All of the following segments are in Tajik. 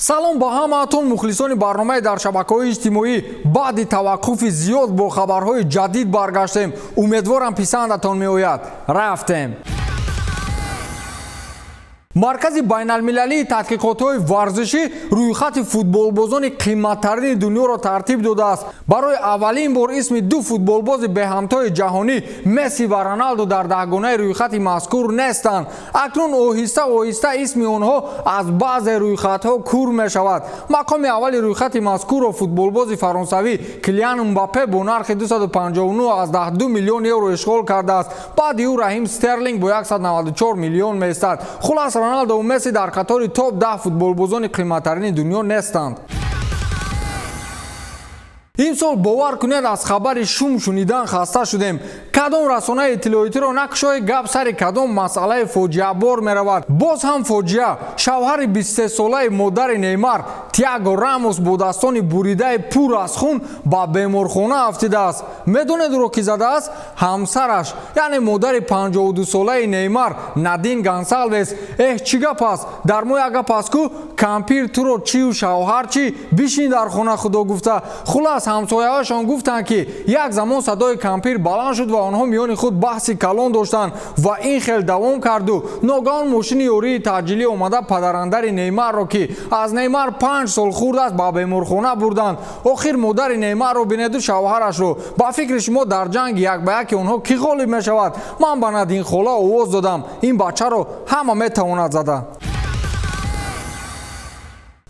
Салом ба ҳамаатон, мухлисони барномаи дар шабакаҳои иҷтимоӣ. Баъди таваққуфи зиёд бо хабарҳои ҷадид баргаштем. Умедворам, писандатон меояд. Рафтем. Маркази байналмилалии тадқиқотҳои варзишӣ рӯйхати футболбозони қиматтарини дунёро тартиб додааст. Барои аввалин бор исми ду футболбози беҳамтои ҷаҳонӣ, Месси ва Роналду, дар даҳгонаи рӯйхати мазкур нестанд. Акнун оҳиста оҳиста исми онҳо аз баъзе рӯйхатҳо кур мешавад. Мақоми аввали рӯйхати мазкурро футболбози фаронсавӣ Килиан Мбаппе бо нархи 259,2 миллион евро ишғол кардааст. Баъди ӯ Раҳим Стерлинг бо 194 миллион меистад. Хулас, Роналдову Месси дар қатори топ 10 футболбозони қиматтарини дунё нестанд. Имсол, бовар кунед, аз хабари шум шунидан хаста шудем. Кадом расонаи иттилоотиро накушои, гап сари кадом масъалаи фоҷиабор меравад. Боз ҳам фоҷиа: шавҳари 23-солаи модари Неймар, Тиаго Рамос, бо дастони буридаи пур аз хун ба беморхона афтидааст. Медонед, ӯро кӣ задааст? Ҳамсараш, яъне модари 52-солаи Неймар, Надин Гонсалвес. Эҳ, чӣ гап аст? Дар мо як гап аст ку: кампир туро чию шавҳар чӣ, бишин дар хона, худо гуфта. Хулас, ҳамсояҳояшон гуфтанд, ки як замон садои кампир баланд шуд ва онҳо миёни худ баҳси калон доштанд ва ин хел давом карду ногаҳон мошини ёрии таъҷилӣ омада, падарандари Неймарро, ки аз Неймар 5 сол хурд аст, ба беморхона бурданд. Охир модари Неймарро бинеду шавҳарашро. Ба фикри шумо, дар ҷанги як ба яки онҳо кӣ ғолиб мешавад? Ман ба Надин хола овоз додам. Ин бачаро ҳама метавонад зада.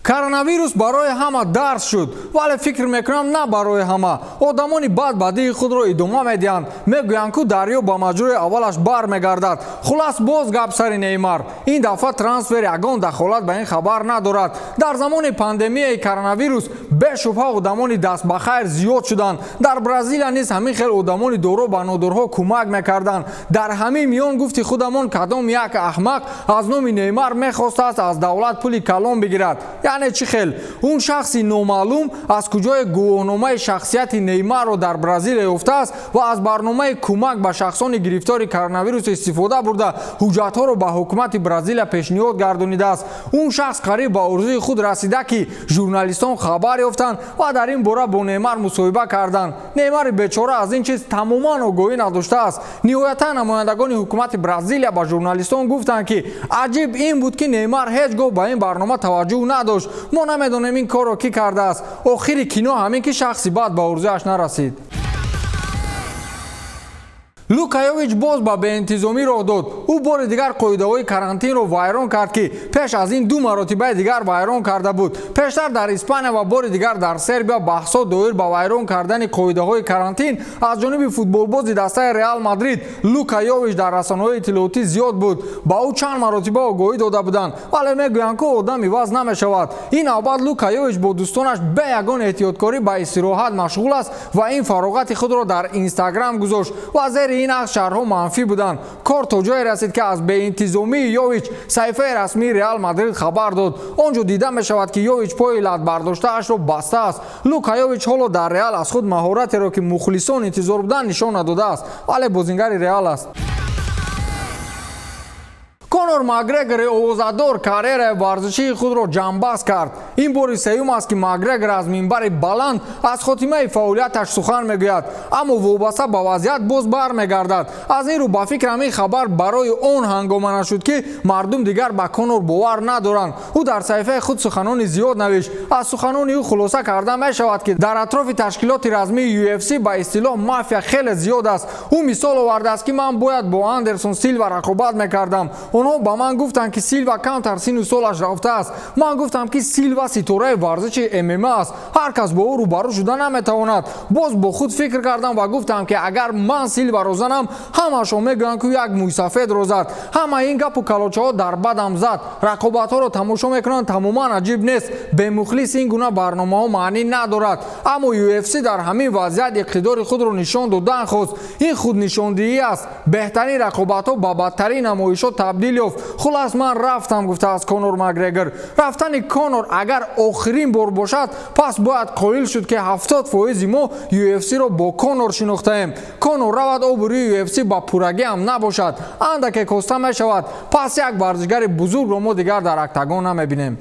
Коронавирус барои ҳама дарс шуд, вале фикр мекунам, на барои ҳама. Одамони бад бадии худро идома медиҳанд. Мегӯянд ку, дарё ба маҷрои аввалаш бармегардад. Хулас, боз гап сари Неймар. Ин дафъа трансфер ягон дахолат ба ин хабар надорад. Дар замони пандемияи коронавирус бешубҳа одамони дастбахайр зиёд шуданд. Дар Бразилия низ ҳамин хел одамони доро ба нодорҳо кӯмак мекарданд. Дар ҳамин миён, гуфти худамон, кадом як аҳмақ аз номи Неймар мехостааст аз давлат пули калон бигирад. Яъне чӣ хел? Он шахси номаълум аз куҷое гувоҳномаи шахсияти Неймарро дар Бразилия ёфтааст ва аз барномаи кӯмак ба шахсони гирифтори коронавирус истифода бурда, ҳуҷҷатҳоро ба ҳукумати Бразилия пешниҳод гардонидааст. Он шахс қариб ба орзуи худ расида, ки журналистон хабар ёфтанд ва дар ин бора бо Неймар мусоҳиба карданд. Неймари бечора аз ин чиз тамоман огоҳӣ надоштааст. Ниҳоятан намояндагони ҳукумати Бразилия ба журналистон гуфтанд, ки аҷиб ин буд, ки Неймар ҳеҷ гоҳ ба ин барнома таваҷҷӯҳ надошт. Мо намедонем, ин корро кӣ кардааст. Охири кино ҳамин, ки шахси бад ба орзуяш нарасид. Лука Йович боз ба беинтизомӣ роҳ дод. Ӯ бори дигар қоидаҳои карантинро вайрон кард, ки пеш аз ин ду маротибаи дигар вайрон карда буд: пештар дар Испания ва бори дигар дар Сербия. Баҳсҳо доир ба вайрон кардани қоидаҳои карантин аз ҷониби футболбози дастаи Реал Мадрид Лука Йович дар расонаҳои иттилоотӣ зиёд буд. Ба ӯ чанд маротиба огоҳӣ дода буданд, вале мегӯянд, ку одам иваз намешавад. Ин навбат Лука Йович бо дӯстонаш бе ягон эҳтиёткорӣ ба истироҳат машғул аст ва ин фароғати худро дар Инстаграм гузошт ва зери ин акс шарҳҳо манфӣ буданд. Кор то ҷое расид, ки аз беинтизомии Йович саҳифаи расмии Реал Мадрид хабар дод. Он ҷо дида мешавад, ки Йович пои латбардоштаашро бастааст. Лука Йович ҳоло дар Реал аз худ маҳоратеро, ки мухлисон интизор буданд, нишон надодааст, вале бозингари Реал аст. Конор Макгрегори овозадор карьераи варзишии худро ҷамъбаст кард. Ин бори сеюм аст, ки Макгрегор аз минбари баланд аз хотимаи фаъолияташ сухан мегӯяд, аммо вобаста ба вазъият боз бармегардад. Аз ин рӯ, ба фикрам, ин хабар барои он ҳангома нашуд, ки мардум дигар ба Конор бовар надоранд. Ӯ дар саҳифаи худ суханони зиёд навишт. Аз суханони ӯ хулоса карда мешавад, ки дар атрофи ташкилоти размии UFC ба истилоҳ мафия хеле зиёд аст. Ӯ мисол овардааст, ки ман бояд бо Андерсон Силва рақобат мекардам. Онҳо ба ман гуфтанд, ки Силва камтар сину солаш рафтааст. Ман гуфтам, ки Силва ситораи варзиши ММА аст, ҳар кас бо ӯ рӯбарӯ шуда наметавонад. Боз бо худ фикр кардам ва гуфтам, ки агар ман Силваро занам, ҳамашон мегӯянд, ки як мӯйсафедро зад. Ҳамаи ин гапу калочаҳо дар бадам зад. Рақобатҳоро тамошо мекунанд, тамоман аҷиб нест. Бемухлис ин гуна барномаҳо маънӣ надорад. Аммо UFC дар ҳамин вазъият иқтидори худро нишон додан хост. Ин худнишондиҳӣ аст. Беҳтарин рақобатҳо ба бадтарин намоишҳо табдил ёфт. Хулас, ман рафтам, гуфтааст Конор Макгрегор. Рафтани Конор агар охирин бор бошад, пас бояд қоил шуд, ки 70 фоизи мо UFC-ро бо Конор шинохтаем. Конор равад, обрӯи UFC ба пуррагӣ ҳам набошад, андаке коста мешавад. Пас як варзишгари бузургро мо дигар дар октагон намебинем.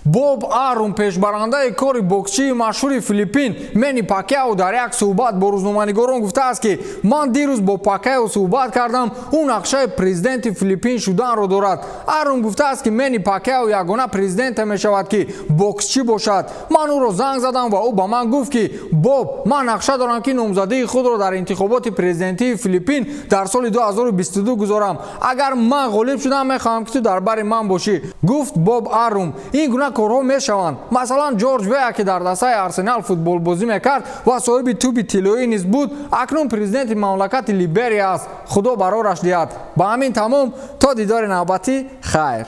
Боб Арум, пешбарандаи кори боксчии машҳури Филиппин Мени Пакяо, дар як суҳбат бо рӯзноманигорон гуфтааст, ки ман дирӯз бо Пакяо суҳбат кардам, ӯ нақшаи президенти Филиппин шуданро дорад. Арум гуфтааст, ки Мени Пакяо ягона президенте мешавад, ки боксчӣ бошад. Ман ӯро занг задам ва ӯ ба ман гуфт, ки Боб, ман нақша дорам, ки номзадии худро дар интихоботи президентии Филиппин дар соли 2022 гузорам. Агар ман ғолиб шудам, мехоҳам, ки ту дар бари ман бошӣ, гуфт Боб Арум. Ин гуна корҳо мешаванд. Масалан, Ҷорҷ Веа, ки дар дастаи Арсенал футболбозӣ мекард ва соҳиби тӯби тиллоӣ низ буд, акнун президенти мамлакати Либерия аст. Худо барораш диҳад. Ба ҳамин тамом, то дидори навбатӣ, хайр.